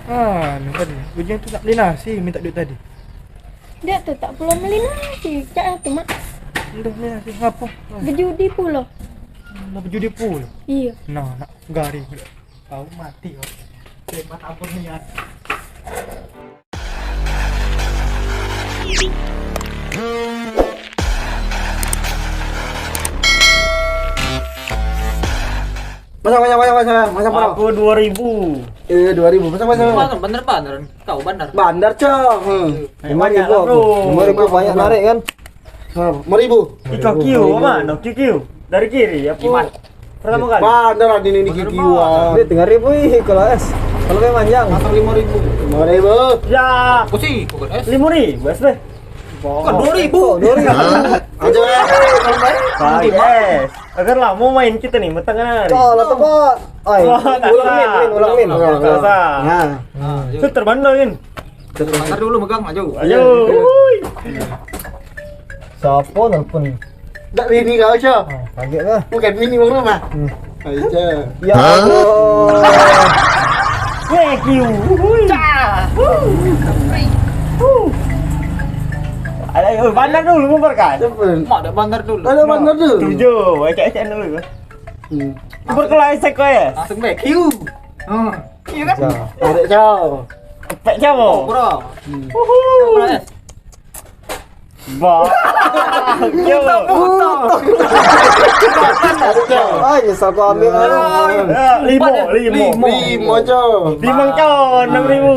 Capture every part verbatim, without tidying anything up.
Ah, ni kan. Ujung tu nak beli nasi, minta duit tadi. Dak tu tak pulo beli nasi, cak tu, Mak. Ndak beli nasi, ngapo? Bejudi pulo. Nak bejudi pulo? Iyo. Nah, nak gari pulo. Kau mati kau. Hebat ampun nian. Pasang, pasang, pasang, pasang, pasang, pasang. Aku dua ribu. Eh, dua ribu. Pasang, pasang, pasang. Mana bandar, bandar? Kau bandar. Bandar, Cok. Hmm. Banyak lima ribu lah, aku. Bro. Lima ribu banyak narik kan? Ha, lima ribu. Iko Q, mano? Q Q. Dari kiri, apo? Iman. Pertama kali. Bandar ade ni Q Q. Bandar. Dia tiga ribu ih, kalau es. Kalau kayak manjang. Pasang lima ribu. Lima ribu. Ya. Aku sih, bukan es. Lima ribu, es deh. Bukan dua ribu. Oh, dua ribu. Aja. Kalau main, nanti, Mak. Baik, es. Agar lamo main kito ni, matang hari. Kalah tempat. Ai, ulang min, min, ulang min. Ulang, ulang. Kalah. Nah. Ah, yuk. Suter bandar, Min. Suter bandar dulu megang, maju. Ayo. Ui. Siapa nelpon? Dak bini kau, Cok. Ah, kaget lah. Bukan bini bang rumah. Hmm. Ayo, Cok. Ya Allah. Weh, kiu. Ui. Cah. Ui. Ayo, bandar dulu, memperkan. Siapa? Mak dak bandar dulu. Dak bandar dulu. Tujuh, ecek-ecek dulu. Hmm. Berkelahi seko ya? Langsung bae, kiu. Hmm. Iya kan? Cok. Tarik, Cok. Kepek, Cok. Oh, bro. Hmm. Uhu. Bro, ya. Ba. Yo. Butok, butok. Ai, nyesal ku ambil. Ah, limo, limo. Limo, Cok. Limo, Cok, enam ribu.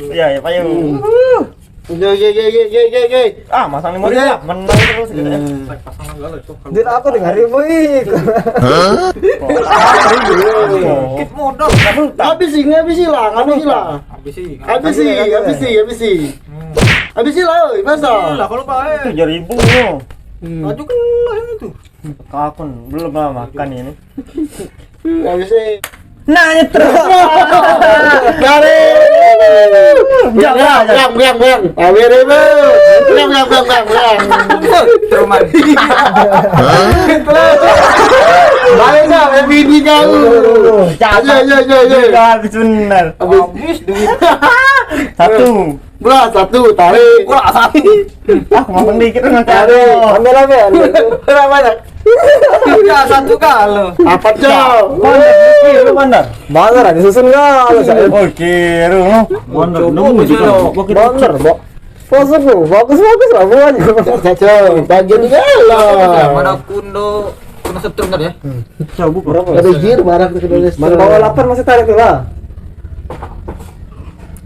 Ya, ya, payu. Hmm. Uhuh. Ye, ye, ye. Ah, masang lima ribu lah. Menang terus gitu ya. Hmm. Duit aku tiga ribu, ih. Hah? Dikit modal. Habis ini, habis hilang, habis hilang. Habis sih. Habis sih, habis sih, habis sih. Hmm. Habis hilang, oi, masa? Iya lah, kalau bae. Tujuh ribu. Hmm. Laju kelah itu. Kakun, belum lah makan ini. Habis sih. Nah, nyetruk. Dari. Goyang, goyang, goyang, goyang. Awir, ibu. Goyang, goyang, goyang, goyang, goyang. Teruman. Balik dah, main bini kau. Ayo, ayo, ayo, ayo. Habis benar. Habis. Habis duit. Satu. Beras satu, tarik. Beras satu. Ah, ngomong dikit kan nanti. Tarik. Ambil, ambil, ambil. Beras banyak. Ya, satu kali. Apa, Cok? Bandar, oke, lu bandar. Bandar, ada susun gak? Oke, lu. Bandar, nemu juga. Bandar, Bok. Pose ku, bagus, bagus lah, buahnya. Cok, Cok, Cok. Bagian dia lah. Mana kundo, kundo setrum tadi ya? Hmm. Coba, Bok. Berapa? Ada jir, barang tu kena setrum. Mana bawa lapan masih tarik tu lah.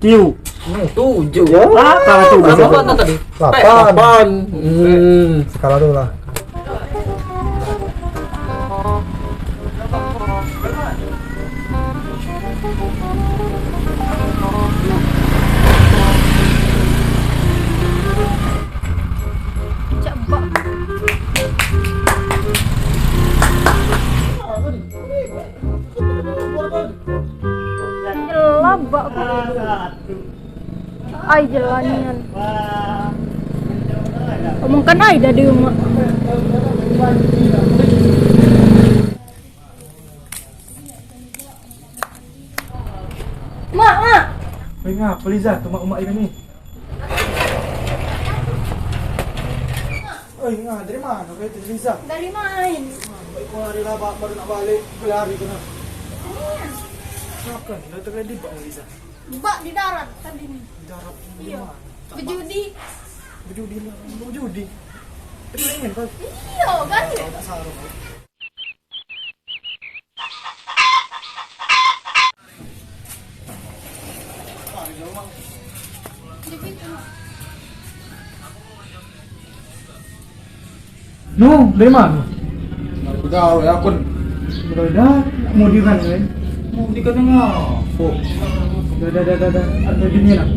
Q. Hmm, tujuh. Ya. Lapan tu. Berapa tadi? Lapan. Lapan. Hmm. Skala dulu lah. Cak bak. Nyelabak. Ai jelanian. Omongkan ai dah di rumah. Mak, mak. Oi, ngapa Liza? Tu mak umak ini. Oi, nga, dari mano kau itu, Liza? Dari main. Baik kau hari lah, bak, baru nak balik, berlari kena. Iya. Makan, dah terjadi bak, Liza? Bak di darat tadi ni. Di darat. Iya. Bejudi. Bejudi lah, bejudi. Itu main kau. Iya, kan? Kau tak salah. Nu, dari mano? Dari begawe aku. Begawe dah, nak mudiran kan? Mudiran dengan apa? Dah, dah, dah, dah, dah. Ada dunia lah.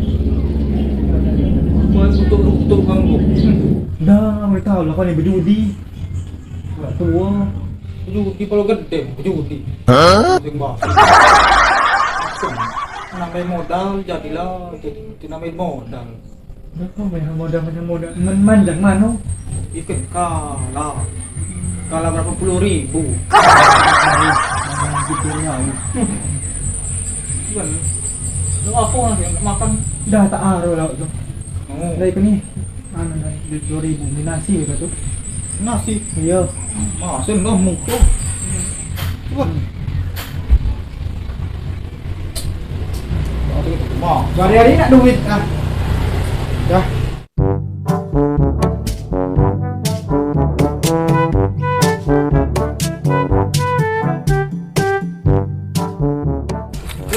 Aku tutup, tutup ganggu. Dah, mereka lah kau ni bejudi. Dak tua. Judi palo gede, judi. Hah? Judi, Mbak. Nambahin modal, jadilah. Itu, itu nambahin modal. Dak tau banyak modal, banyak modal. Men-, manjang mano? Ikan kalah. Kalah berapa puluh ribu. Gitu ya. Bukan. Apo nak makan? Dah tak aro lah tu. Oh. Dah ikut ni. Anu dah, duit dua ribu ni nasi gitu tu. Nasi? Iyo. Masih dah mutu. Cepet. Hari-hari nak duit ah. Dah.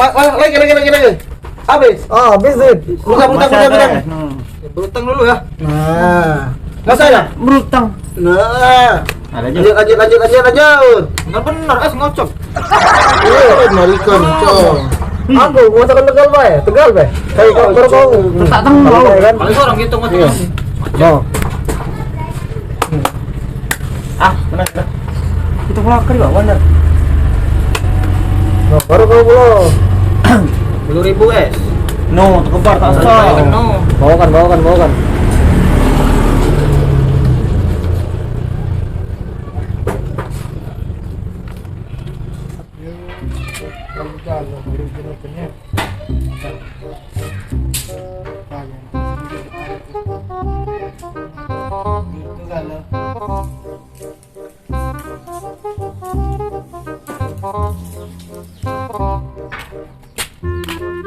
Ma, ma, lagi, lagi, lagi, lagi. Habis. Ah, habis, Dit. Berutang, berutang, berutang, berutang. Hmm. Berutang dulu ya. Nah. Masa ya? Berutang. Nah. Nah, lanjut. Lanjut, lanjut, lanjut, lanjut, lanjut. Benar, benar, es ngocok. Iya, mari kencang. Aku mau tekan tegal bae, tegal bae. Kayak kau baru kau. Tak tahu. Kan? Kalau orang gitu ngocok. Iya. No. Ah, benar, benar. Itu makan juga, benar. No, baru kau pulang. Sepuluh ribu es. No, tekebar tak sah. No. Bawakan, bawakan, bawakan.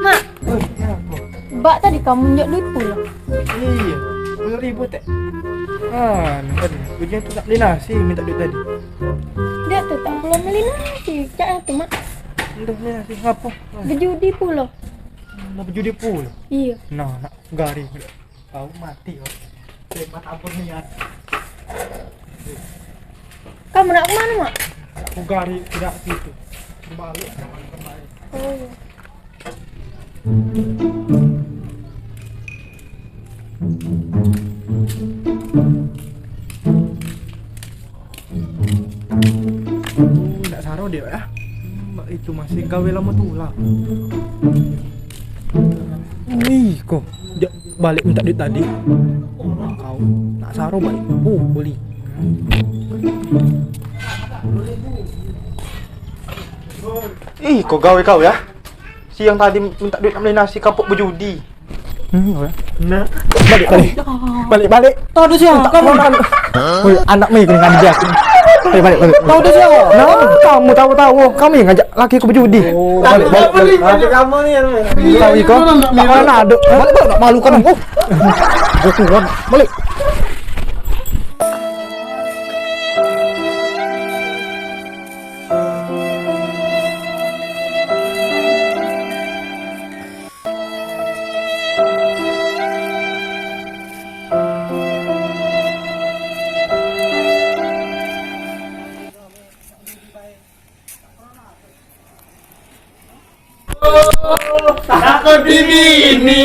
Mak, bak tadi kamu njok duit pulo. Iya, sepuluh ribu tek. Ah, tadi. Ujian tu tak beli nasi, minta duit tadi. Dia tu tak pulo beli nasi, cak tu, Mak. Udah beli nasi, ngapo? Bejudi pulo. Lah bejudi pulo? Iya. Nah, nak gari. Kau mati kau. Tembak tabur nian. Kamu nak kemana, Mak? Aku gari tidak situ. Kembali, jangan kembali. Oh, iya. Oh, ndak saro dia ya. Mak itu masih gawe lamo tulah. Wih, kok jak balik minta duit tadi. Kau ndak saro balik. Oh, beli. Ih, kok gawe kau ya? Siang tadi minta duit nak beli nasi, kapok bejudi. Hmm, nah. Balik, balik. Balik, balik. Tahu tu siapa? Kamu. Woi, anak mi kena ngajak. Balik, balik, balik. Tahu tu siapa? Nah, kamu tahu-tahu, kamu yang ngajak laki ku bejudi. Oh, balik, balik, balik. Laki kamu ni yang tahu iko. Tak pernah ada. Balik, balik, nak malu kamu. Oh. Aku kuat. Balik. Takut dibini.